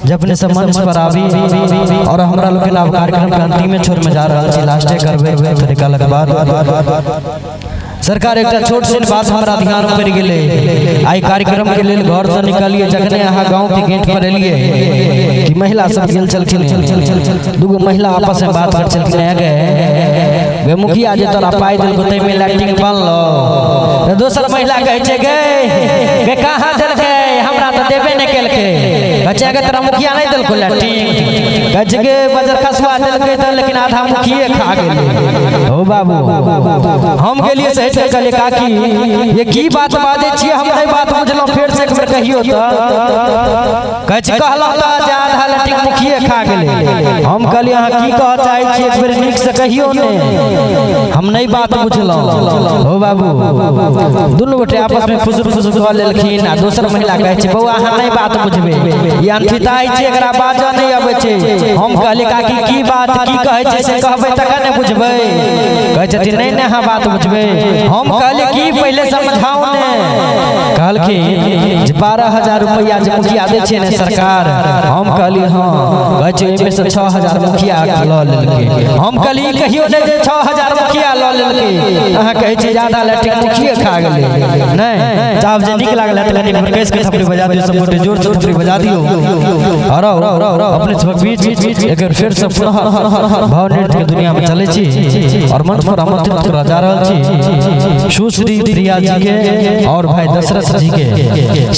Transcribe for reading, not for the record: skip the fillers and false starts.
जे अपने सब मंच पर आबी और हमरा लोकनि आब कार्यक्रम के अंतिमे छोर में जा रहल छी, लास्टे करबै थोड़े कालक बाद। सरकार एकटा छोट सन बात हमरा ध्यान पड़ि गेलै। आइ कार्यक्रम के लेल घर से निकलिए, जखने अहाँ गांव के गेट पर एलिए कि महिला सब गेल छलखिन, दूगो महिला आपस में बात कर छलखिन, गे गे मुखिया जे तोरा पाइ देलको ताहिमे लैट्रिन बनलो। तऽ दोसर महिला कहै छै गे गे कहाँ देलकै, हमरा तऽ देबे नहि केलकै। कहै छै गे तोरा मुखिया नहि देलको लैट्रिन? कहै छै गे बजर खसुआ देलकै तऽ लेकिन आधा मुखिए खा गेलै। ओ बाबू हम गेलिए सही से कहलिए काकी ये की बात बाजै छियै, हम नहि बात बुझलहुँ, फेर से एक बेर कहियौ तऽ। कहै छै कहलहुँ तऽ जे आधा लैट्रिन मुखिए खा गेलै। हम कहलिए अहाँ की कहऽ चाहै छियै एक बेर नीक से कहियौ ने, हम नहि बात बुझलहुँ। हो बाबू दुनू गोटे आपस में फुसुर फुसुर कऽ लेलखिन आ दोसर महिला कहै छै बौआ अहाँ नहि बात बुझबै, ई अनठिताइ छै, एकरा बाजऽ नहि अबै छै। हम कहलिए काकी की बात की कहै छै से कहबै तखन ने बुझबै। कहै छथिन नहि नहि अहाँ बात बुझबै। हम कहलिए की पहिले समझाउ ने। कहलखिन जे 12,000 रुपैआ जे मुखिया दै छै ने सरकार। हम कहलिए हँ। कहै छै ओहिमे से 6,000 मुखिया लऽ लेलकै। हम कहलिए कहियो नहि जे 6,000 मुखिया लऽ लेलकै, अहाँ कहै छियै ज्यादा लैट्रिन मुखिए खा गेलै। नहि चाहब जे नीक लागल तऽ कनि कसि के थपड़ी बजा दियौ, सब गोटे जोर से थपड़ी बजा दियौ। और अपने सबक बीच एक बेर फेर से पुनः भाव नृत्य के दुनिया में चलै छी और मंच पर आमंत्रित करा जा रहल छी सुश्री प्रिया जी के और भाई दशरथ जी के।